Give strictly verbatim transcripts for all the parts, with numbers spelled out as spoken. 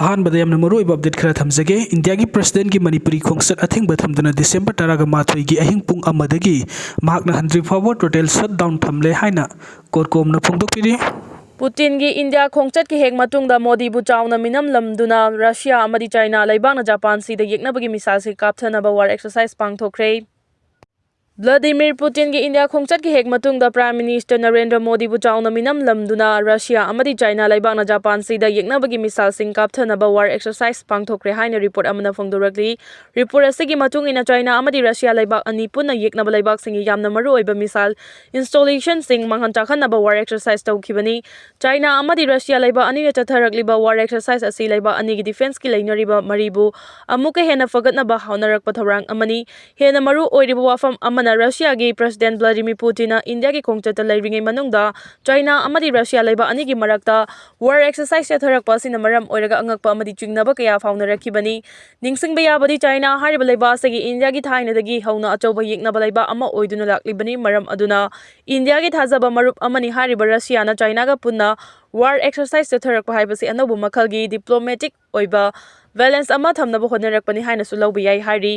ꯑꯍꯥꯟꯕꯗ ꯌꯥꯝꯅ ꯃꯔꯨꯑꯣꯏꯕ ꯑꯞꯗꯦꯠ ꯈꯔ ꯊꯝꯖꯒꯦ꯫ ꯏꯟꯗꯤꯌꯥꯒꯤ ꯄ꯭ꯔꯁꯤꯗꯦꯟꯒꯤ ꯃꯅꯤꯄꯨꯔꯤ ꯈꯣꯡꯆꯠ ꯑꯊꯤꯡꯕ ꯊꯝꯗꯨꯅ ꯗꯤꯁꯦꯝꯕꯔ ꯇꯔꯥꯒ ꯃꯥꯊꯣꯏꯒꯤ ꯑꯍꯤꯡ ꯄꯨꯡ ꯑꯃꯗꯒꯤ ꯃꯍꯥꯛꯅ ꯍꯟꯗ꯭ꯔꯤꯛ ꯐꯥꯎꯕ ꯇꯣꯇꯦꯜ ꯁꯠ ꯗꯥꯎꯟ ꯊꯝꯂꯦ ꯍꯥꯏꯅ ꯀꯣꯔꯀꯣꯝꯅ ꯐꯣꯡꯗꯣꯛꯄꯤꯔꯤ꯫ ꯄꯨꯇꯤꯟꯒꯤ ꯏꯟꯗꯤꯌꯥ ꯈꯣꯡꯆꯠꯀꯤ ꯍꯦꯛ ꯃꯇꯨꯡꯗ ꯃꯣꯗꯤꯕꯨ ꯆꯥꯎꯅ ꯃꯤꯅꯝꯂꯝꯗꯨꯅ ꯔꯁꯤꯌꯥ ꯑꯃꯗꯤ ꯆꯥꯏꯅꯥ ꯂꯩꯕꯥꯛꯅ ꯖꯄꯥꯟ ꯁꯤꯗ ꯌꯦꯛꯅꯕꯒꯤ ꯃꯤꯁꯥꯏꯜꯁꯤꯡ ꯀꯥꯞꯊꯅꯕ ꯋꯥꯔ ꯑꯦꯛꯁꯔꯁꯥꯏꯁ ꯄꯥꯡꯊꯣꯛꯈ꯭ꯔꯦ꯫ ꯚ꯭ꯂꯥꯗꯤꯃꯤꯔ ꯄꯨꯇꯤꯟꯒꯤ ꯏꯟꯗꯤꯌꯥ ꯈꯣꯡꯆꯠꯀꯤ ꯍꯦꯛ ꯃꯇꯨꯡꯗ ꯄ꯭ꯔꯥꯏꯝ ꯃꯤꯅꯤꯁꯇꯔ ꯅꯔꯦꯟꯗ꯭ꯔ ꯃꯣꯗꯤꯕꯨ ꯆꯥꯎꯅ ꯃꯤꯅꯝꯂꯝꯗꯨꯅ ꯔꯁꯤꯌꯥ ꯑꯃꯗꯤ ꯆꯥꯏꯅꯥ ꯂꯩꯕꯥꯛꯅ ꯖꯄꯥꯟ ꯁꯤꯗ ꯌꯦꯛꯅꯕꯒꯤ ꯃꯤꯁꯥꯏꯜꯁꯤꯡ ꯀꯥꯞꯊꯅꯕ ꯋꯥꯔ ꯑꯦꯛꯁꯔꯁꯥꯏꯁ ꯄꯥꯡꯊꯣꯛꯈ꯭ꯔꯦ ꯍꯥꯏꯅ ꯔꯤꯄꯣꯔꯠ ꯑꯃꯅ ꯐꯣꯡꯗꯣꯔꯛꯂꯤ꯫ ꯔꯤꯄꯣꯔꯠ ꯑꯁꯤꯒꯤ ꯃꯇꯨꯡ ꯏꯟꯅ ꯆꯥꯏꯅꯥ ꯑꯃꯗꯤ ꯔꯁꯤꯌꯥ ꯂꯩꯕꯥꯛ ꯑꯅꯤ ꯄꯨꯟꯅ ꯌꯦꯛꯅꯕ ꯂꯩꯕꯥꯛꯁꯤꯡꯒꯤ ꯌꯥꯝꯅ ꯃꯔꯨꯑꯣꯏꯕ ꯃꯤꯁꯥꯏꯜ ꯏꯟꯁꯇꯣꯂꯦꯁꯟꯁꯤꯡ ꯃꯥꯡꯍꯟ ꯇꯥꯛꯍꯟꯅꯕ ꯋꯥꯔ ꯑꯦꯛꯁꯔꯁꯥꯏꯁ ꯇꯧꯈꯤꯕꯅꯤ꯫ ꯆꯥꯏꯅꯥ ꯑꯃꯗꯤ ꯔꯁꯤꯌꯥ ꯂꯩꯕꯥꯛ ꯑꯅꯤꯅ ꯆꯠꯊꯔꯛꯂꯤꯕ ꯋꯥꯔ ꯑꯦꯛꯁꯔꯁꯥꯏꯁ ꯑꯁꯤ ꯂꯩꯕꯥꯛ ꯑꯅꯤꯒꯤ ꯗꯤꯐꯦꯟꯁꯀꯤ ꯂꯩꯅꯔꯤꯕ ꯃꯔꯤꯕꯨ ꯑꯃꯨꯛꯀ ꯍꯦꯟꯅ ꯐꯒꯠꯅꯕ ꯍꯣꯠꯅꯔꯛꯄ ꯊꯧꯔꯥꯡ ꯑꯃꯅꯤ꯫ ꯍꯦꯟꯅ ꯃꯔꯨ ꯑꯣꯏꯔꯤꯕ ꯋꯥꯐꯝ ꯑꯃꯅ ꯔꯁꯤꯌꯥꯒꯤ ꯄ꯭ꯔꯁꯤꯗꯦꯟ ꯚ꯭ꯂꯥꯗꯤꯃꯤꯔ ꯄꯨꯇꯤꯟꯅ ꯏꯟꯗꯤꯌꯥꯒꯤ ꯈꯣꯡꯆꯠꯇ ꯂꯩꯔꯤꯉꯩ ꯃꯅꯨꯡꯗ ꯆꯥꯏꯅꯥ ꯑꯃꯗꯤ ꯔꯁꯤꯌꯥ ꯂꯩꯕꯥꯛ ꯑꯅꯤꯒꯤ ꯃꯔꯛꯇ ꯋꯥꯔ ꯑꯦꯛꯁꯔꯁꯥꯏꯁ ꯆꯠꯊꯔꯛꯄ ꯑꯁꯤꯅ ꯃꯔꯝ ꯑꯣꯏꯔꯒ ꯑꯉꯛꯄ ꯑꯃꯗꯤ ꯆꯤꯡꯅꯕ ꯀꯌꯥ ꯐꯥꯎꯅꯔꯛꯈꯤꯕꯅꯤ꯫ ꯅꯤꯡꯁꯤꯡꯕ ꯌꯥꯕꯗꯤ, ꯆꯥꯏꯅꯥ ꯍꯥꯏꯔꯤꯕ ꯂꯩꯕꯥꯛ ꯑꯁꯤꯒꯤ ꯏꯟꯗꯤꯌꯥꯒꯤ ꯊꯥꯏꯅꯗꯒꯤ ꯍꯧꯅ ꯑꯆꯧꯕ ꯌꯦꯛꯅꯕ ꯂꯩꯕꯥꯛ ꯑꯃ ꯑꯣꯏꯗꯨꯅ ꯂꯥꯛꯂꯤꯕꯅꯤ꯫ ꯃꯔꯝ ꯑꯗꯨꯅ ꯏꯟꯗꯤꯌꯥꯒꯤ ꯊꯥꯖꯕ ꯃꯔꯨꯞ ꯑꯃꯅꯤ ꯍꯥꯏꯔꯤꯕ ꯔꯁꯤꯌꯥꯅ ꯆꯥꯏꯅꯥꯒ ꯄꯨꯟꯅ ꯋꯥꯔ ꯑꯦꯛꯁꯔꯁꯥꯏꯁ ꯆꯠꯊꯔꯛꯄ ꯍꯥꯏꯕꯁꯤ ꯑꯅꯧꯕ ꯃꯈꯜꯒꯤ ꯗꯤꯄ꯭ꯂꯣꯃꯦꯇꯤꯛ ꯑꯣꯏꯕ ꯕꯦꯂꯦꯟꯁ ꯑꯃ ꯊꯝꯅꯕ ꯍꯣꯠꯅꯔꯛꯄꯅꯤ ꯍꯥꯏꯅꯁꯨ ꯂꯧꯕ ꯌꯥꯏ ꯍꯥꯏꯔꯤ꯫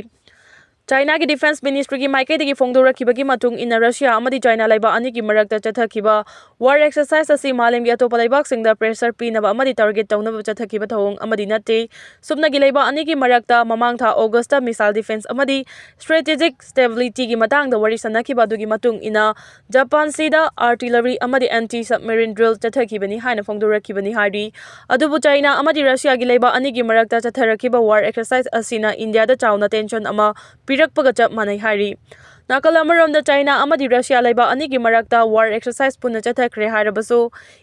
ꯆꯥꯏꯅꯥꯒꯤ ꯗꯤꯐꯦꯟꯁ ꯃꯤꯅꯤꯁꯇ꯭ꯔꯤꯒꯤ ꯃꯥꯏꯀꯩꯗꯒꯤ ꯐꯣꯡꯗꯣꯔꯛꯈꯤꯕꯒꯤ ꯃꯇꯨꯡ ꯏꯟꯅ, ꯔꯁꯤꯌꯥ ꯑꯃꯗꯤ ꯆꯥꯏꯅꯥ ꯂꯩꯕꯥꯛ ꯑꯅꯤꯒꯤ ꯃꯔꯛꯇ ꯆꯠꯊꯈꯤꯕ ꯋꯥꯔ ꯑꯦꯛꯁꯔꯁꯥꯏꯁ ꯑꯁꯤ ꯃꯥꯂꯦꯝꯒꯤ ꯑꯇꯣꯞꯄ ꯂꯩꯕꯥꯛꯁꯤꯡꯗ ꯄ꯭ꯔꯦꯁꯔ ꯄꯤꯅꯕ ꯑꯃꯗꯤ ꯇꯥꯔꯒꯦꯠ ꯇꯧꯅꯕ ꯆꯠꯊꯈꯤꯕ ꯊꯧꯑꯣꯡ ꯑꯃꯗꯤ ꯅꯠꯇꯦ꯫ ꯁꯨꯞꯅꯒꯤ ꯂꯩꯕꯥꯛ ꯑꯅꯤꯒꯤ ꯃꯔꯛꯇ ꯃꯃꯥꯡ ꯊꯥ ꯑꯣꯒꯁꯇ ꯃꯤꯁꯥꯏꯜ ꯗꯤꯐꯦꯟꯁ ꯑꯃꯗꯤ ꯁ꯭ꯇ꯭ꯔꯦꯇꯦꯖꯤꯛ ꯁ꯭ꯇꯦꯕꯤꯂꯤꯇꯤꯒꯤ ꯃꯇꯥꯡꯗ ꯋꯥꯔꯤ ꯁꯥꯟꯅꯈꯤꯕ ꯑꯗꯨꯒꯤ ꯃꯇꯨꯡ ꯏꯟꯅ, ꯖꯄꯥꯟ ꯁꯤꯗ ꯑꯥꯔꯇꯤꯂꯔꯤ ꯑꯃꯗꯤ ꯑꯦꯟꯇꯤ ꯁꯕꯃꯦꯔꯤꯟ ꯗ꯭ꯔꯤꯜ ꯆꯠꯊꯈꯤꯕꯅꯤ ꯍꯥꯏꯅ ꯐꯣꯡꯗꯣꯔꯛꯈꯤꯕꯅꯤ ꯍꯥꯏꯔꯤ꯫ ꯑꯗꯨꯕꯨ ꯆꯥꯏꯅꯥ ꯑꯃꯗꯤ ꯔꯁꯤꯌꯥꯒꯤ ꯂꯩꯕꯥꯛ ꯑꯅꯤꯒꯤ ꯃꯔꯛꯇ ꯆꯠꯊꯔꯛꯈꯤꯕ ꯋꯥꯔ ꯑꯦꯛꯁꯔꯁꯥꯏꯁ ꯑꯁꯤꯅ ꯏꯟꯗꯤꯌꯥꯗ ꯆꯥꯎꯅ ꯇꯦꯟꯁꯟ ꯑꯃ ꯄꯤꯔꯛꯄꯒ ꯆꯞ ꯃꯥꯟꯅꯩ ꯍꯥꯏꯔꯤ꯫ ꯅꯥꯀꯜ ꯑꯃꯔꯣꯝꯗ, ꯆꯥꯏꯅꯥ ꯑꯃꯗꯤ ꯔꯁꯤꯌꯥ ꯂꯩꯕꯥꯛ ꯑꯅꯤꯒꯤ ꯃꯔꯛꯇ ꯋꯥꯔ ꯑꯦꯛꯁꯔꯁꯥꯏꯁ ꯄꯨꯟꯅ ꯆꯠꯊꯈ꯭ꯔꯦ ꯍꯥꯏꯔꯕꯁꯨ,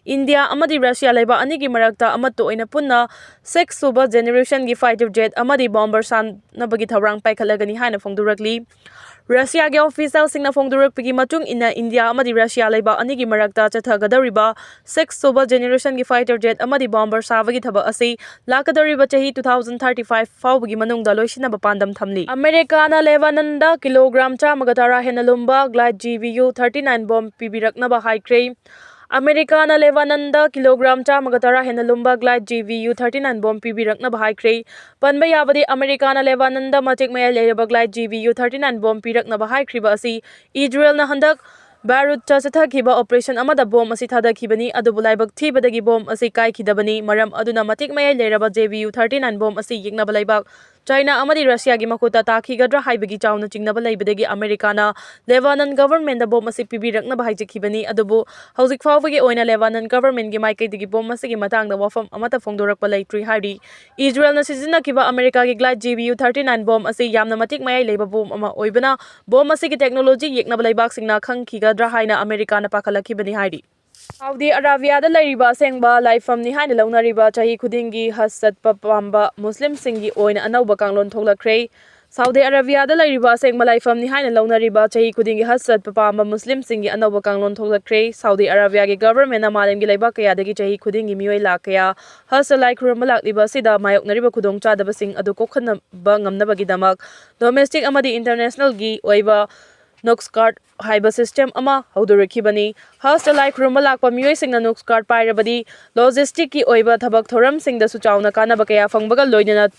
ꯏꯟꯗꯤꯌꯥ ꯑꯃꯗꯤ ꯔꯁꯤꯌꯥ ꯂꯩꯕꯥꯛ ꯑꯅꯤꯒꯤ ꯃꯔꯛꯇ ꯑꯃꯠꯇ ꯑꯣꯏꯅ ꯄꯨꯟꯅ ꯁꯤꯛꯁ ꯁꯨꯕ ꯖꯦꯅꯦꯔꯦꯁꯟꯒꯤ ꯐꯥꯏꯇꯔ ꯖꯦꯠ ꯑꯃꯗꯤ ꯕꯣꯝꯕꯔ ꯁꯥꯟꯅꯕꯒꯤ ꯊꯧꯔꯥꯡ ꯄꯥꯏꯈꯠꯂꯒꯅꯤ ꯍꯥꯏꯅ ꯐꯣꯡꯗꯣꯔꯛꯂꯤ꯫ ꯔꯁꯤꯌꯥꯒꯤ ꯑꯣꯐꯤꯁꯤꯌꯦꯜꯁꯤꯡꯅ ꯐꯣꯡꯗꯣꯔꯛꯄꯒꯤ ꯃꯇꯨꯡ ꯏꯟꯅ, ꯏꯟꯗꯤꯌꯥ ꯑꯃꯗꯤ ꯔꯁꯤꯌꯥ ꯂꯩꯕꯥꯛ ꯑꯅꯤꯒꯤ ꯃꯔꯛꯇ ꯆꯠꯊꯒꯗꯧꯔꯤꯕ ꯁꯤꯛꯁ ꯁꯨꯕ ꯖꯦꯅꯦꯔꯦꯁꯟꯒꯤ ꯐꯥꯏꯇꯔ ꯖꯦꯠ ꯑꯃꯗꯤ ꯕꯣꯝꯕꯔ ꯁꯥꯕꯒꯤ ꯊꯕꯛ ꯑꯁꯤ ꯂꯥꯛꯀꯗꯧꯔꯤꯕ ꯆꯍꯤ ꯇꯨ ꯊꯥꯎꯖꯟ ꯊꯥꯔꯇꯤ ꯐꯥꯏꯚ ꯐꯥꯎꯕꯒꯤ ꯃꯅꯨꯡꯗ ꯂꯣꯏꯁꯤꯟꯅꯕ ꯄꯥꯟꯗꯝ ꯊꯝꯂꯤ꯫ ꯑꯃꯦꯔꯤꯀꯥꯅ ꯂꯦꯕꯥꯅꯟꯗ ꯀꯤꯂꯣꯒ꯭ꯔꯥꯝ ꯆꯥꯝꯃꯒ ꯇꯔꯥ ꯍꯦꯟꯅ ꯂꯨꯝꯕ glide G B U thirty nine bomb ꯄꯤꯕꯤꯔꯛꯅꯕ ꯍꯥꯏꯈ꯭ꯔꯦ꯫ ꯑꯃꯦꯔꯤꯀꯥꯅ ꯂꯦꯕꯥꯅꯟꯗ ꯀꯤꯂꯣꯒ꯭ꯔꯥꯝ ꯆꯥꯝꯃꯒ ꯇꯔꯥ ꯍꯦꯟꯅ ꯂꯨꯝꯕ Glide G B U thirty nine bomb ꯄꯤꯕꯤꯔꯛꯅꯕ ꯍꯥꯏꯈ꯭ꯔꯦ꯫ ꯄꯟꯕ ꯌꯥꯕꯗꯤ, ꯑꯃꯦꯔꯤꯀꯥꯅ ꯂꯦꯕꯥꯅꯟꯗ ꯃꯇꯤꯛ ꯃꯌꯥꯏ ꯂꯩꯔꯕ Glide G B U thirty nine bomb ꯄꯤꯔꯛꯅꯕ ꯍꯥꯏꯈ꯭ꯔꯤꯕ ꯑꯁꯤ ꯏꯖꯔꯦꯜꯅ ꯍꯟꯗꯛ ꯕꯥꯔꯨꯠꯇ ꯆꯠꯊꯈꯤꯕ operation ꯑꯃꯗ bomb ꯑꯁꯤ ꯊꯥꯗꯈꯤꯕꯅꯤ꯫ ꯑꯗꯨꯕꯨ ꯂꯥꯏꯕꯛ ꯊꯤꯕꯗꯒꯤ bomb ꯑꯁꯤ ꯀꯥꯏꯈꯤꯗꯕꯅꯤ꯫ ꯃꯔꯝ ꯑꯗꯨꯅ ꯃꯇꯤꯛ ꯃꯌꯥꯏ ꯂꯩꯔꯕ G B U thirty nine bomb ꯑꯁꯤ ꯌꯦꯛꯅꯕ ꯂꯩꯕꯥꯛ ꯆꯥꯏꯅꯥ ꯑꯃꯗꯤ ꯔꯁꯤꯌꯥꯒꯤ ꯃꯈꯨꯠꯇ ꯇꯥꯈꯤꯒꯗ꯭ꯔꯥ ꯍꯥꯏꯕꯒꯤ ꯆꯥꯎꯅ ꯆꯤꯡꯅꯕ ꯂꯩꯕꯗꯒꯤ ꯑꯃꯦꯔꯤꯀꯥꯅ ꯂꯦꯕꯥꯅꯟ governmentꯗ bomb ꯑꯁꯤ ꯄꯤꯕꯤꯔꯛꯅꯕ ꯍꯥꯏꯖꯈꯤꯕꯅꯤ꯫ ꯑꯗꯨꯕꯨ ꯍꯧꯖꯤꯛ ꯐꯥꯎꯕꯒꯤ ꯑꯣꯏꯅ ꯂꯦꯕꯥꯅꯟ governmentꯀꯤ ꯃꯥꯏꯀꯩꯗꯒꯤ bomb ꯑꯁꯤꯒꯤ ꯃꯇꯥꯡꯗ ꯋꯥꯐꯝ ꯑꯃꯠꯇ ꯐꯣꯡꯗꯣꯔꯛꯄ ꯂꯩꯇ꯭ꯔꯤ ꯍꯥꯏꯔꯤ꯫ ꯏꯖꯔꯦꯜꯅ ꯁꯤꯖꯤꯟꯅꯈꯤꯕ ꯑꯃꯦꯔꯤꯀꯥꯒꯤ Glide G B U thirty nine bomb ꯑꯁꯤ ꯌꯥꯝꯅ ꯃꯇꯤꯛ ꯃꯌꯥꯏ ꯂꯩꯕ bomb ꯑꯃ ꯑꯣꯏꯕꯅ, bomb ꯑꯁꯤꯒꯤ technology ꯌꯦꯛꯅꯕ ꯂꯩꯕꯥꯛꯁꯤꯡꯅ ꯈꯪꯈꯤꯒꯗ꯭ꯔꯥ ꯍꯥꯏꯅ ꯑꯃꯦꯔꯤꯀꯥꯅ ꯄꯥꯈꯠꯂꯛꯈꯤꯕꯅꯤ ꯍꯥꯏꯔꯤ꯫ ꯁꯥꯎꯗꯤ ꯑꯔꯥꯕꯤꯌꯥꯗ ꯂꯩꯔꯤꯕ ꯑꯁꯦꯡꯕ ꯂꯥꯏꯐꯝꯅꯤ ꯍꯥꯏꯅ ꯂꯧꯅꯔꯤꯕ ꯆꯍꯤ ꯈꯨꯗꯤꯡꯒꯤ ꯍꯖ ꯆꯠꯄ ꯄꯥꯝꯕ ꯃꯨꯁꯂꯤꯝꯁꯤꯡꯒꯤ ꯑꯣꯏꯅ ꯑꯅꯧꯕ ꯀꯥꯡꯂꯣꯟ ꯊꯣꯛꯂꯛꯈ꯭ꯔꯦ꯫ ꯁꯥꯎꯗꯤ ꯑꯔꯥꯕꯤꯌꯥꯗ ꯂꯩꯔꯤꯕ ꯑꯁꯦꯡꯕ ꯂꯥꯏꯐꯝꯅꯤ ꯍꯥꯏꯅ ꯂꯧꯅꯔꯤꯕ ꯆꯍꯤ ꯈꯨꯗꯤꯡꯒꯤ ꯍꯖ ꯆꯠꯄ ꯄꯥꯝꯕ ꯃꯨꯁꯂꯤꯝꯁꯤꯡꯒꯤ ꯑꯅꯧꯕ ꯀꯥꯡꯂꯣꯟ ꯊꯣꯛꯂꯛꯈ꯭ꯔꯦ꯫ ꯁꯥꯎꯗꯤ ꯑꯔꯥꯕꯤꯌꯥꯒꯤ governmentꯅ ꯃꯥꯂꯦꯝꯒꯤ ꯂꯩꯕꯥꯛ ꯀꯌꯥꯗꯒꯤ ꯆꯍꯤ ꯈꯨꯗꯤꯡꯒꯤ ꯃꯤꯑꯣꯏ ꯂꯥꯈ ꯀꯌꯥ ꯍꯖꯇ ꯂꯥꯏ ꯈꯨꯔꯨꯝꯕ ꯂꯥꯛꯂꯤꯕ ꯑꯁꯤꯗ ꯃꯥꯌꯣꯛꯅꯔꯤꯕ ꯈꯨꯗꯣꯡꯆꯥꯗꯕꯁꯤꯡ ꯑꯗꯨ ꯀꯣꯛꯍꯟꯅꯕ ꯉꯝꯅꯕꯒꯤꯗꯃꯛ domestic ꯑꯃꯗꯤ internationalꯒꯤ ꯑꯣꯏꯕ Nux card ꯍꯥꯏꯕ system ꯑꯃ ꯍꯧꯗꯣꯔꯛꯈꯤꯕꯅꯤ꯫ ꯍꯖꯇ ꯂꯥꯏ ꯈꯨꯔꯨꯝꯕ ꯂꯥꯛꯄ ꯃꯤꯑꯣꯏꯁꯤꯡꯅ Nux card ꯄꯥꯏꯔꯕꯗꯤ logisticꯀꯤ ꯑꯣꯏꯕ ꯊꯕꯛ ꯊꯧꯔꯝꯁꯤꯡꯗꯁꯨ ꯆꯥꯎꯅ ꯀꯥꯟꯅꯕ ꯀꯌꯥ ꯐꯪꯕꯒ ꯂꯣꯏꯅꯅ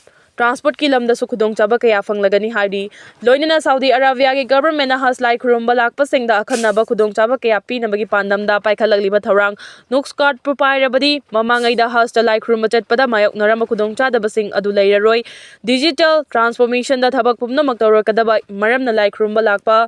transportꯀꯤ ꯂꯝꯗꯁꯨ ꯈꯨꯗꯣꯡꯆꯥꯕ ꯀꯌꯥ ꯐꯪꯂꯒꯅꯤ ꯍꯥꯏꯔꯤ꯫ ꯂꯣꯏꯅꯅ ꯁꯥꯎꯗꯤ ꯑꯔꯥꯕꯤꯌꯥꯒꯤ governmentꯅ ꯍꯖ ꯂꯥꯏ ꯈꯨꯔꯨꯝꯕ ꯂꯥꯛꯄꯁꯤꯡꯗ ꯑꯈꯟꯅꯕ ꯈꯨꯗꯣꯡꯆꯥꯕ ꯀꯌꯥ ꯄꯤꯅꯕꯒꯤ ꯄꯥꯟꯗꯝꯗ ꯄꯥꯏꯈꯠꯂꯛꯂꯤꯕ ꯊꯧꯔꯥꯡ Nux cardꯄꯨ ꯄꯥꯏꯔꯕꯗꯤ ꯃꯃꯥꯡꯉꯩꯗ ꯍꯖꯇ ꯂꯥꯏ ꯈꯨꯔꯨꯝꯕ ꯆꯠꯄꯗ ꯃꯥꯌꯣꯛꯅꯔꯝꯕ ꯈꯨꯗꯣꯡꯆꯥꯗꯕꯁꯤꯡ ꯑꯗꯨ ꯂꯩꯔꯔꯣꯏ꯫ Digital transformationꯗ ꯊꯕꯛ ꯄꯨꯝꯅꯃꯛ ꯇꯧꯔꯛꯀꯗꯕ ꯃꯔꯝꯅ ꯂꯥꯏ ꯈꯨꯔꯨꯝꯕ ꯂꯥꯛꯄ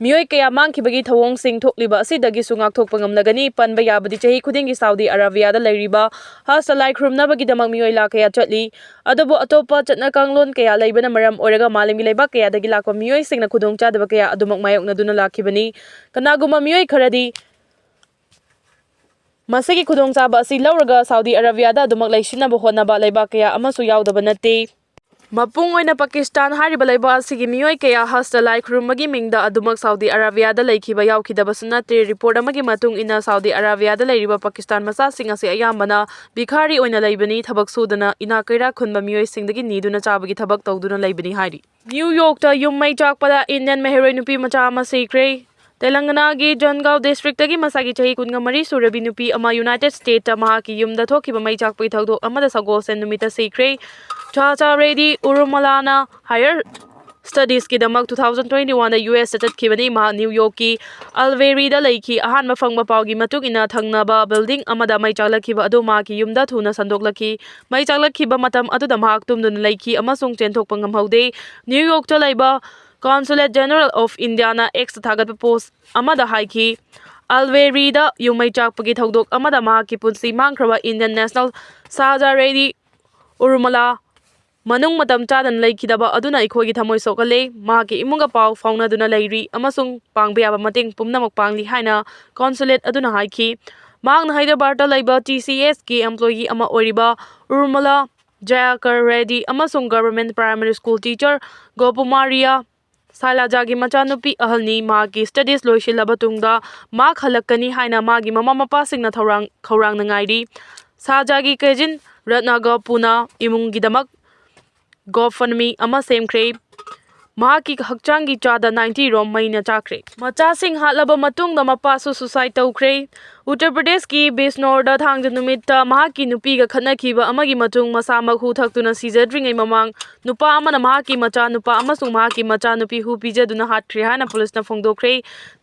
ꯃꯤꯑꯣꯏ ꯀꯌꯥ ꯃꯥꯡꯈꯤꯕꯒꯤ ꯊꯧꯑꯣꯡꯁꯤꯡ ꯊꯣꯛꯂꯤꯕ ꯑꯁꯤꯗꯒꯤꯁꯨ ꯉꯥꯛꯊꯣꯛꯄ ꯉꯝꯂꯒꯅꯤ꯫ ꯄꯟꯕ ꯌꯥꯕꯗꯤ, ꯆꯍꯤ ꯈꯨꯗꯤꯡꯒꯤ ꯁꯥꯎꯗꯤ ꯑꯔꯥꯕꯤꯌꯥꯗ ꯂꯩꯔꯤꯕ ꯍꯖꯇ ꯂꯥꯏ ꯈꯨꯔꯨꯝꯅꯕꯒꯤꯗꯃꯛ ꯃꯤꯑꯣꯏ ꯂꯥꯈ ꯀꯌꯥ ꯆꯠꯂꯤ꯫ ꯑꯗꯨꯕꯨ ꯑꯇꯣꯞꯄ ꯆꯠꯅ ꯀꯥꯡꯂꯣꯟ ꯀꯌꯥ ꯂꯩꯕꯅ ꯃꯔꯝ ꯑꯣꯏꯔꯒ ꯃꯥꯂꯦꯝꯒꯤ ꯂꯩꯕꯥꯛ ꯀꯌꯥꯗꯒꯤ ꯂꯥꯛꯄ ꯃꯤꯑꯣꯏꯁꯤꯡꯅ ꯈꯨꯗꯣꯡꯆꯥꯗꯕ ꯀꯌꯥ ꯑꯗꯨꯃꯛ ꯃꯥꯌꯣꯛꯅꯗꯨꯅ ꯂꯥꯛꯈꯤꯕꯅꯤ꯫ ꯀꯅꯥꯒꯨꯝꯕ ꯃꯤꯑꯣꯏ ꯈꯔꯗꯤ ꯃꯁꯤꯒꯤ ꯈꯨꯗꯣꯡꯆꯥꯕ ꯑꯁꯤ ꯂꯧꯔꯒ ꯁꯥꯎꯗꯤ ꯑꯔꯥꯕꯤꯌꯥꯗ ꯑꯗꯨꯃꯛ ꯂꯩꯁꯤꯟꯅꯕ ꯍꯣꯠꯅꯕ ꯂꯩꯕꯥꯛ ꯀꯌꯥ ꯑꯃꯁꯨ ꯌꯥꯎꯗꯕ ꯅꯠꯇꯦ꯫ ꯃꯄꯨꯡ ꯑꯣꯏꯅ ꯄꯥꯀꯤꯁꯇꯥꯟ ꯍꯥꯏꯔꯤꯕ ꯂꯩꯕꯥꯛ ꯑꯁꯤꯒꯤ ꯃꯤꯑꯣꯏ ꯀꯌꯥ ꯍꯖꯇ ꯂꯥꯏ ꯈꯨꯔꯨꯝꯕꯒꯤ ꯃꯤꯡꯗ ꯑꯗꯨꯃꯛ ꯁꯥꯎꯗꯤ ꯑꯔꯥꯕꯤꯌꯥꯗ ꯂꯩꯈꯤꯕ ꯌꯥꯎꯈꯤꯗꯕꯁꯨ ꯅꯠꯇꯦ꯫ Report ꯑꯃꯒꯤ ꯃꯇꯨꯡ ꯏꯟꯅ, ꯁꯥꯎꯗꯤ ꯑꯔꯥꯕꯤꯌꯥꯗ ꯂꯩꯔꯤꯕ ꯄꯥꯀꯤꯁꯇꯥꯟ ꯃꯆꯥꯁꯤꯡ ꯑꯁꯤ ꯑꯌꯥꯝꯕꯅ ꯚꯤꯈꯥꯔꯤ ꯑꯣꯏꯅ ꯂꯩꯕꯅꯤ꯫ ꯊꯕꯛ ꯁꯨꯗꯅ ꯏꯅꯥꯛ ꯀꯩꯔꯥꯛ ꯈꯨꯟꯕ ꯃꯤꯑꯣꯏꯁꯤꯡꯗꯒꯤ ꯅꯤꯗꯨꯅ ꯆꯥꯕꯒꯤ ꯊꯕꯛ ꯇꯧꯗꯨꯅ ꯂꯩꯕꯅꯤ ꯍꯥꯏꯔꯤ꯫ ꯅ꯭ꯌꯨ ꯌꯣꯔꯛꯇ ꯌꯨꯝ ꯃꯩ ꯆꯥꯛꯄꯗ Indian ꯃꯍꯩꯔꯣꯏ ꯅꯨꯄꯤ ꯃꯆꯥ ꯑꯃ ꯁꯤꯈ꯭ꯔꯦ꯫ ꯇꯦꯂꯪꯒꯅꯥꯒꯤ ꯖꯟꯒꯥꯎ ꯗꯤꯁꯇ꯭ꯔꯤꯛꯇꯒꯤ ꯃꯁꯥꯒꯤ ꯆꯍꯤ ꯀꯨꯟꯃꯔꯤ ꯁꯨꯔꯕꯤ ꯅꯨꯄꯤ ꯑꯃ ꯌꯨꯅꯥꯏꯇꯦꯗ ꯁ꯭ꯇꯦꯠꯇ ꯃꯍꯥꯛꯀꯤ ꯌꯨꯝꯗ ꯊꯣꯛꯈꯤꯕ ꯃꯩ ꯆꯥꯛꯄꯒꯤ ꯊꯧꯗꯣꯛ ꯑꯃꯗ ꯁꯒꯣꯜꯁꯦꯟ ꯅꯨꯃꯤꯠꯇ ꯁꯤꯈ꯭ꯔꯦ꯫ ꯁꯥꯍꯖꯥ ꯔꯦꯗꯤ ꯎꯔꯨꯃꯂꯥꯅ ꯍꯥꯌꯔ ꯁ꯭ꯇꯗꯤꯁꯀꯤꯗꯃꯛ ꯇꯨ ꯊꯥꯎꯖꯟ ꯇ꯭ꯋꯦꯟꯇꯤ ꯋꯥꯟꯗ ꯌꯨ ꯑꯦꯁꯇ ꯆꯠꯈꯤꯕꯅꯤ꯫ ꯃꯍꯥꯛ ꯅ꯭ꯌꯨ ꯌꯣꯔꯛꯀꯤ ꯑꯜꯋꯦꯔꯤꯗ ꯂꯩꯈꯤ꯫ ꯑꯍꯥꯟꯕ ꯐꯪꯕ ꯄꯥꯎꯒꯤ ꯃꯇꯨꯡ ꯏꯟꯅ, ꯊꯪꯅꯕ ꯕꯤꯜꯗꯤꯡ ꯑꯃꯗ ꯃꯩ ꯆꯥꯛꯂꯛꯈꯤꯕ ꯑꯗꯨ ꯃꯍꯥꯛꯀꯤ ꯌꯨꯝꯗ ꯊꯨꯅ ꯁꯟꯗꯣꯛꯂꯛꯈꯤ꯫ ꯃꯩ ꯆꯥꯛꯂꯛꯈꯤꯕ ꯃꯇꯝ ꯑꯗꯨꯗ ꯃꯍꯥꯛ ꯇꯨꯝꯗꯨꯅ ꯂꯩꯈꯤ ꯑꯃꯁꯨꯡ ꯆꯦꯟꯊꯣꯛꯄ ꯉꯝꯍꯧꯗꯦ꯫ ꯅ꯭ꯌꯨ ꯌꯣꯔꯛꯇ ꯂꯩꯕ Consulate General of Indiaꯅ Xꯇ ꯊꯥꯒꯠꯄ ꯄꯣꯁ ꯑꯃꯗ ꯍꯥꯏꯈꯤ, "ꯑꯜꯋꯦꯔꯤꯗ ꯌꯨꯝ ꯃꯩ ꯆꯥꯛꯄꯒꯤ ꯊꯧꯗꯣꯛ ꯑꯃꯗ ꯃꯍꯥꯛꯀꯤ ꯄꯨꯟꯁꯤ ꯃꯥꯡꯈ꯭ꯔꯕ ꯏꯟꯗꯤꯌꯟ ꯅꯦꯁꯅꯦꯜ ꯁꯥꯍꯖꯥ ꯔꯦꯗꯤ ꯎꯔꯨꯃꯂꯥ ꯃꯅꯨꯡ ꯃꯇꯝ ꯆꯥꯗꯅ ꯂꯩꯈꯤꯗꯕ ꯑꯗꯨꯅ ꯑꯩꯈꯣꯏꯒꯤ ꯊꯃꯣꯏ ꯁꯣꯛꯍꯜꯂꯦ꯫ ꯃꯍꯥꯛꯀꯤ ꯏꯃꯨꯡꯒ ꯄꯥꯎ ꯐꯥꯎꯅꯗꯨꯅ ꯂꯩꯔꯤ ꯑꯃꯁꯨꯡ ꯄꯥꯡꯕ ꯌꯥꯕ ꯃꯇꯦꯡ ꯄꯨꯝꯅꯃꯛ ꯄꯥꯡꯂꯤ" ꯍꯥꯏꯅ ꯀꯣꯟꯁꯨꯂꯦꯠ ꯑꯗꯨꯅ ꯍꯥꯏꯈꯤ꯫ ꯃꯍꯥꯛꯅ ꯍꯥꯏꯗ꯭ꯔꯕꯥꯗꯇ ꯂꯩꯕ ꯇꯤ ꯁꯤ ꯑꯦꯁꯀꯤ ꯑꯦꯝꯄ꯭ꯂꯣꯌꯤ ꯑꯃ ꯑꯣꯏꯔꯤꯕ ꯎꯔꯃꯂꯥ ꯖꯌꯥꯀꯔ ꯔꯦꯗꯤ ꯑꯃꯁꯨꯡ ꯒꯚꯔꯟꯃꯦꯟꯠ ꯄ꯭ꯔꯥꯏꯃꯔꯤ ꯁ꯭ꯀꯨꯜ ꯇꯤꯆꯔ ꯒꯣꯄꯨꯃꯥꯔꯤꯌꯥ ꯁꯥꯏꯂꯥꯖꯥꯒꯤ ꯃꯆꯥꯅꯨꯄꯤ ꯑꯍꯜꯅꯤ꯫ ꯃꯍꯥꯛꯀꯤ ꯁ꯭ꯇꯗꯤꯁ ꯂꯣꯏꯁꯤꯜꯂꯕ ꯇꯨꯡꯗ ꯃꯍꯥꯛ ꯍꯜꯂꯛꯀꯅꯤ ꯍꯥꯏꯅ ꯃꯥꯒꯤ ꯃꯃꯥ ꯃꯄꯥꯁꯤꯡꯅ ꯊꯧꯔꯥꯡ-, ꯈꯧꯔꯥꯡꯅ ꯉꯥꯏꯔꯤ꯫ ꯁꯥꯏꯂꯥꯖꯥꯒꯤ ꯀꯖꯤꯟ ꯔꯠꯅꯥ ꯒꯣꯄꯨꯅ ꯏꯃꯨꯡꯒꯤꯗꯃꯛ GoFundMe ꯑꯃ ꯁꯦꯝꯈ꯭ꯔꯦ꯫ ꯃꯍꯥꯛꯀꯤ ꯍꯛꯆꯥꯡꯒꯤ ꯆꯥꯗ ꯅꯥꯏꯟꯇꯤ ꯔꯣꯝ ꯃꯩꯅ ꯆꯥꯛꯈ꯭ꯔꯦ꯫ ꯃꯆꯥꯁꯤꯡ ꯍꯥꯠꯂꯕ ꯃꯇꯨꯡꯗ ꯃꯄꯥꯁꯨ ꯁꯨꯁꯥꯏꯗ ꯇꯧꯈ꯭ꯔꯦ꯫ ꯎꯠꯇꯔ ꯄ꯭ꯔꯗꯦꯁꯀꯤ ꯕꯤꯖꯅꯣꯔꯗ ꯊꯥꯡꯖ ꯅꯨꯃꯤꯠꯇ ꯃꯍꯥꯛꯀꯤ ꯅꯨꯄꯤꯒ ꯈꯠꯅꯈꯤꯕ ꯑꯃꯒꯤ ꯃꯇꯨꯡ ꯃꯁꯥꯃꯛ ꯍꯨ ꯊꯛꯇꯨꯅ ꯁꯤꯖꯗ꯭ꯔꯤꯉꯩ ꯃꯃꯥꯡ ꯅꯨꯄꯥ ꯑꯃꯅ ꯃꯍꯥꯛꯀꯤ ꯃꯆꯥꯅꯨꯄꯥ ꯑꯃꯁꯨꯡ ꯃꯍꯥꯛꯀꯤ ꯃꯆꯥꯅꯨꯄꯤ ꯍꯨ ꯄꯤꯖꯗꯨꯅ ꯍꯥꯠꯈ꯭ꯔꯦ ꯍꯥꯏꯅ ꯄꯨꯂꯤꯁꯅ ꯐꯣꯡꯗꯣꯛꯈ꯭ꯔꯦ꯫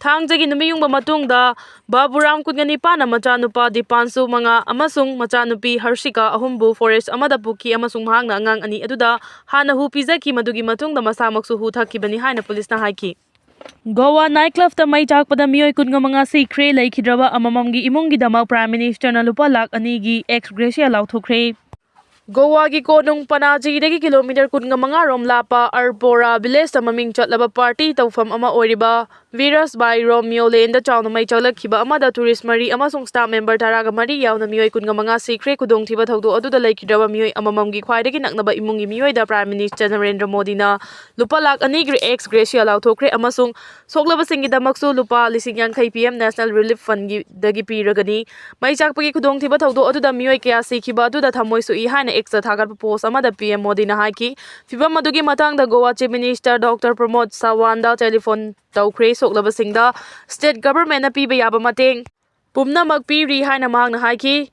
ꯊꯥꯡꯖꯒꯤ ꯅꯨꯃꯤꯠ ꯌꯨꯡꯕ ꯃꯇꯨꯡꯗ ꯕꯥꯕꯨꯔꯥꯝ ꯀꯨꯟꯒ ꯅꯤꯄꯥꯟꯅ ꯃꯆꯥꯅꯨꯄꯥ ꯗꯤꯄꯥꯟꯁꯨ ꯃꯉꯥ ꯑꯃꯁꯨꯡ ꯃꯆꯥꯅꯨꯄꯤ ꯍꯔꯁꯤꯀꯥ ꯑꯍꯨꯝꯕꯨ ꯐꯣꯔꯦꯁ ꯑꯃꯗ ꯄꯨꯈꯤ ꯑꯃꯁꯨꯡ ꯃꯍꯥꯛꯅ ꯑꯉꯥꯡ ꯑꯅꯤ ꯑꯗꯨꯗ ꯍꯥꯟꯅ ꯍꯨ ꯄꯤꯖꯈꯤ, ꯃꯗꯨꯒꯤ ꯃꯇꯨꯡꯗ ꯃꯁꯥꯃꯛꯁꯨ ꯍꯨ ꯊꯛꯈꯤꯕꯅꯤ ꯍꯥꯏꯅ ꯄꯨꯂꯤꯁꯅ ꯍꯥꯏꯈꯤ꯫ ꯒꯣꯋꯥ ꯅꯥꯏꯠ ꯀ꯭ꯂꯕꯇ ꯃꯩ ꯆꯥꯛꯄꯗ ꯃꯤꯑꯣꯏ ꯀꯨꯟꯒ ꯃꯉꯥ ꯁꯤꯈ꯭ꯔꯦ꯫ ꯂꯩꯈꯤꯗ꯭ꯔꯕ ꯑꯃꯃꯝꯒꯤ ꯏꯃꯨꯡꯒꯤꯗꯃꯛ ꯄ꯭ꯔꯥꯏꯝ ꯃꯤꯅꯤꯁꯇꯔꯅ ꯂꯨꯄꯥ ꯂꯥꯈ ꯑꯅꯤꯒꯤ ꯑꯦꯛꯁ ꯒ꯭ꯔꯦꯁꯤꯌꯥ ꯂꯥꯎꯊꯣꯛꯈ꯭ꯔꯦ꯫ ꯒꯣꯋꯥꯒꯤ ꯀꯣꯅꯨꯡ ꯄꯅꯥꯖꯤꯗꯒꯤ ꯀꯤꯂꯣꯃꯤꯇꯔ ꯀꯨꯟꯒ ꯃꯉꯥ ꯔꯣꯝ ꯂꯥꯞꯄ ꯑꯔꯄꯣꯔꯥ ꯚꯤꯂꯦꯖꯇ ꯃꯃꯤꯡ ꯆꯠꯂꯕ ꯄꯥꯔꯇꯤ ꯇꯧꯐꯝ ꯑꯃ ꯑꯣꯏꯔꯤꯕ ꯚꯤꯔꯁ ꯕꯥꯏ ꯔꯣꯝ ꯃꯤꯌꯣꯂꯦꯟꯗ ꯆꯥꯎꯅ ꯃꯩ ꯆꯥꯛꯂꯛꯈꯤꯕ ꯑꯃꯗ ꯇꯨꯔꯤꯁ ꯃꯔꯤ ꯑꯃꯁꯨꯡ ꯁ꯭ꯇꯥꯐ ꯃꯦꯝꯕꯔ ꯇꯔꯥꯒ ꯃꯔꯤ ꯌꯥꯎꯅ ꯃꯤꯑꯣꯏ ꯀꯨꯟꯒ ꯃꯉꯥ ꯁꯤꯈ꯭ꯔꯦ꯫ ꯈꯨꯗꯣꯡꯊꯤꯕ ꯊꯧꯗꯣꯛ ꯑꯗꯨꯗ ꯂꯩꯈꯤꯗ꯭ꯔꯕ ꯃꯤꯑꯣꯏ ꯑꯃꯃꯝꯒꯤ ꯈ꯭ꯋꯥꯏꯗꯒꯤ ꯅꯛꯅꯕ ꯏꯃꯨꯡꯒꯤ ꯃꯤꯑꯣꯏꯗ ꯄ꯭ꯔꯥꯏꯝ ꯃꯤꯅꯤꯁꯇꯔ ꯅꯔꯦꯟꯗ꯭ꯔ ꯃꯣꯗꯤꯅ ꯂꯨꯄꯥ ꯂꯥꯈ ꯑꯅꯤꯒꯤ ꯑꯦꯛꯁ ꯒ꯭ꯔꯦꯁꯤꯌꯥ ꯂꯥꯎꯊꯣꯛꯈ꯭ꯔꯦ ꯑꯃꯁꯨꯡ ꯁꯣꯛꯂꯕꯁꯤꯡꯒꯤꯗꯃꯛꯁꯨ ꯂꯨꯄꯥ ꯂꯤꯁꯤꯡ ꯌꯥꯡꯈꯩ ꯄꯤ ꯑꯦꯝ ꯅꯦꯁꯅꯦꯜ ꯔꯤꯂꯤꯐ ꯐꯟꯒꯤꯗꯒꯤ ꯄꯤꯔꯒꯅꯤ꯫ ꯃꯩ ꯆꯥꯛꯄꯒꯤ ꯈꯨꯗꯣꯡꯊꯤꯕ ꯊꯧꯗꯣꯛ ꯑꯗꯨꯗ ꯃꯤꯑꯣꯏ ꯀꯌꯥ ꯁꯤꯈꯤꯕ ꯑꯗꯨꯗ ꯊꯃꯣꯏ ꯁꯣꯛꯏ ꯍꯥꯏꯅ ꯑꯦꯛꯁꯇ ꯊꯥꯒꯠꯄ ꯄꯣꯁ ꯑꯃꯗ ꯄꯤ ꯑꯦꯝ ꯃꯣꯗꯤꯅ ꯍꯥꯏꯈꯤ꯫ ꯐꯤꯚꯝ ꯑꯗꯨꯒꯤ ꯃꯇꯥꯡꯗ Goa chief minister doctor Pramod ꯁꯥꯋꯥꯟꯗ ꯇꯦꯂꯤꯐꯣꯟ ꯇꯧꯈ꯭ꯔꯦ꯫ ꯁꯣꯛꯂꯕꯁꯤꯡꯗ state governmentꯅ ꯄꯤꯕ ꯌꯥꯕ ꯃꯇꯦꯡ ꯄꯨꯝꯅꯃꯛ ꯄꯤꯔꯤ ꯍꯥꯏꯅ ꯃꯍꯥꯛꯅ ꯍꯥꯏꯈꯤ꯫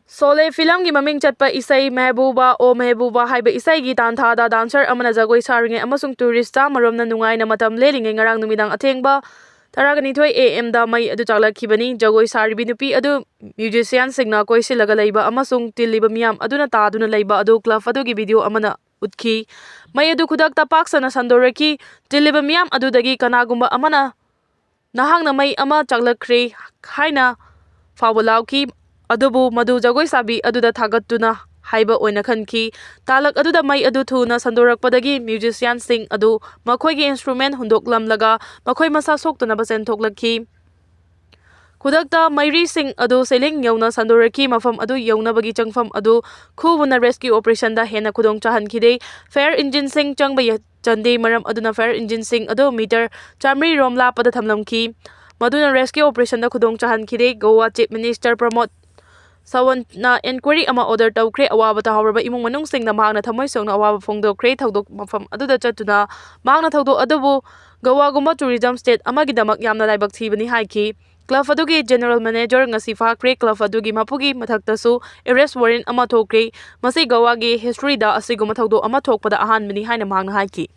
ꯁꯣꯂꯦ ꯐꯤꯂꯝꯒꯤ ꯃꯃꯤꯡ ꯆꯠꯄ ꯏꯁꯩ ꯃꯦꯍꯕꯨꯕꯥ ꯑꯣ ꯃꯦꯍꯕꯨꯕꯥ ꯍꯥꯏꯕ ꯏꯁꯩꯒꯤ ꯇꯥꯟꯊꯥꯗ dancer ꯑꯃꯅ ꯖꯒꯣꯏ ꯁꯥꯔꯤꯉꯩ ꯑꯃꯁꯨꯡ tourist ꯆꯥꯝꯃꯔꯣꯝꯅ ꯅꯨꯡꯉꯥꯏꯅ ꯃꯇꯝ ꯂꯦꯜꯂꯤꯉꯩ ꯉꯔꯥꯡ ꯅꯨꯃꯤꯗꯥꯡ ꯑꯊꯦꯡꯕ ꯇꯔꯥꯒ ꯅꯤꯊꯣꯏ A M ꯗ ꯃꯩ ꯑꯗꯨ ꯆꯥꯛꯂꯛꯈꯤꯕꯅꯤ꯫ ꯖꯒꯣꯏ ꯁꯥꯔꯤꯕꯤ ꯅꯨꯄꯤ ꯑꯗꯨ musicianꯁꯤꯡꯅ ꯀꯣꯏꯁꯤꯜꯂꯒ ꯂꯩꯕ ꯑꯃꯁꯨꯡ ꯇꯤꯜꯂꯤꯕ ꯃꯤꯌꯥꯝ ꯑꯗꯨꯅ ꯇꯥꯗꯨꯅ ꯂꯩꯕ ꯑꯗꯨ club ꯑꯗꯨꯒꯤ video ꯑꯃꯅ ꯎꯠꯈꯤ꯫ ꯃꯩ ꯑꯗꯨ ꯈꯨꯗꯛꯇ ꯄꯥꯛ ꯁꯟꯅ ꯁꯟꯗꯣꯔꯛꯈꯤ꯫ ꯇꯤꯜꯂꯤꯕ ꯃꯤꯌꯥꯝ ꯑꯗꯨꯗꯒꯤ ꯀꯅꯥꯒꯨꯝꯕ ꯑꯃꯅ "ꯅꯍꯥꯛꯅ ꯃꯩ ꯑꯃ ꯆꯥꯛꯂꯛꯈ꯭ꯔꯦ" ꯍꯥꯏꯅ ꯐꯥꯎꯕ ꯂꯥꯎꯈꯤ, ꯑꯗꯨꯕꯨ ꯃꯗꯨ ꯖꯒꯣꯏ ꯁꯥꯕꯤ ꯑꯗꯨꯗ ꯊꯥꯒꯠꯇꯨꯅ ꯍꯥꯏꯕ ꯑꯣꯏꯅ ꯈꯟꯈꯤ꯫ ꯇꯥꯂꯛ ꯑꯗꯨꯗ ꯃꯩ ꯑꯗꯨ ꯊꯨꯅ ꯁꯟꯗꯣꯔꯛꯄꯗꯒꯤ musicianꯁꯤꯡ ꯑꯗꯨ ꯃꯈꯣꯏꯒꯤ instrument ꯍꯨꯟꯗꯣꯛꯂꯝꯂꯒ ꯃꯈꯣꯏ ꯃꯁꯥ ꯁꯣꯛꯇꯅꯕ ꯆꯦꯟꯊꯣꯛꯂꯛꯈꯤ꯫ ꯈꯨꯗꯛꯇ ꯃꯩꯔꯤꯁꯤꯡ ꯑꯗꯨ ceiling ꯌꯧꯅ ꯁꯟꯗꯣꯔꯛꯈꯤ꯫ ꯃꯐꯝ ꯑꯗꯨ ꯌꯧꯅꯕꯒꯤ ꯆꯪꯐꯝ ꯑꯗꯨ ꯈꯨꯕꯨꯅ rescue operationꯗ ꯍꯦꯟꯅ ꯈꯨꯗꯣꯡ ꯆꯥꯍꯟꯈꯤꯗꯦ꯫ Fire engineꯁꯤꯡ ꯆꯪꯕ ꯌ-, ꯆꯟꯗꯦ꯫ ꯃꯔꯝ ꯑꯗꯨꯅ fire engineꯁꯤꯡ ꯑꯗꯨ meter ꯆꯥꯃꯔꯤ ꯔꯣꯝ ꯂꯥꯞꯄꯗ ꯊꯝꯂꯝꯈꯤ꯫ ꯃꯗꯨꯅ rescue operationꯗ ꯈꯨꯗꯣꯡ ꯆꯥꯍꯟꯈꯤꯗꯦ꯫ ꯒꯣꯋꯥ Chief Minister ꯄ꯭ꯔꯃꯣꯗ ꯁꯥꯋꯟꯠꯅ inquiry ꯑꯃ order ꯇꯧꯈ꯭ꯔꯦ꯫ ꯑꯋꯥꯕ ꯇꯥꯍꯧꯔꯕ ꯏꯃꯨꯡ ꯃꯅꯨꯡꯁꯤꯡꯗ ꯃꯍꯥꯛꯅ ꯊꯃꯣꯏ ꯁꯦꯡꯅ ꯑꯋꯥꯕ ꯐꯣꯡꯗꯣꯛꯈ꯭ꯔꯦ꯫ ꯊꯧꯗꯣꯛ ꯃꯐꯝ ꯑꯗꯨꯗ ꯆꯠꯇꯨꯅ ꯃꯍꯥꯛꯅ ꯊꯧꯗꯣꯛ ꯑꯗꯨꯕꯨ ꯒꯣꯋꯥꯒꯨꯝꯕ tourism state ꯑꯃꯒꯤꯗꯃꯛ ꯌꯥꯝꯅ ꯂꯥꯏꯕꯛ ꯊꯤꯕꯅꯤ ꯍꯥꯏꯈꯤ꯫ Club ꯑꯗꯨꯒꯤ general manager ꯉꯁꯤ ꯐꯥꯈ꯭ꯔꯦ꯫ Club ꯑꯗꯨꯒꯤ ꯃꯄꯨꯒꯤ ꯃꯊꯛꯇꯁꯨ arrest warrant ꯑꯃ ꯊꯣꯛꯈ꯭ꯔꯦ꯫ ꯃꯁꯤ ꯒꯣꯋꯥꯒꯤ historyꯗ ꯑꯁꯤꯒꯨꯝꯕ ꯊꯧꯗꯣꯛ ꯑꯃ ꯊꯣꯛꯄꯗ ꯑꯍꯥꯟꯕꯅꯤ ꯍꯥꯏꯅ ꯃꯍꯥꯛꯅ ꯍꯥꯏꯈꯤ꯫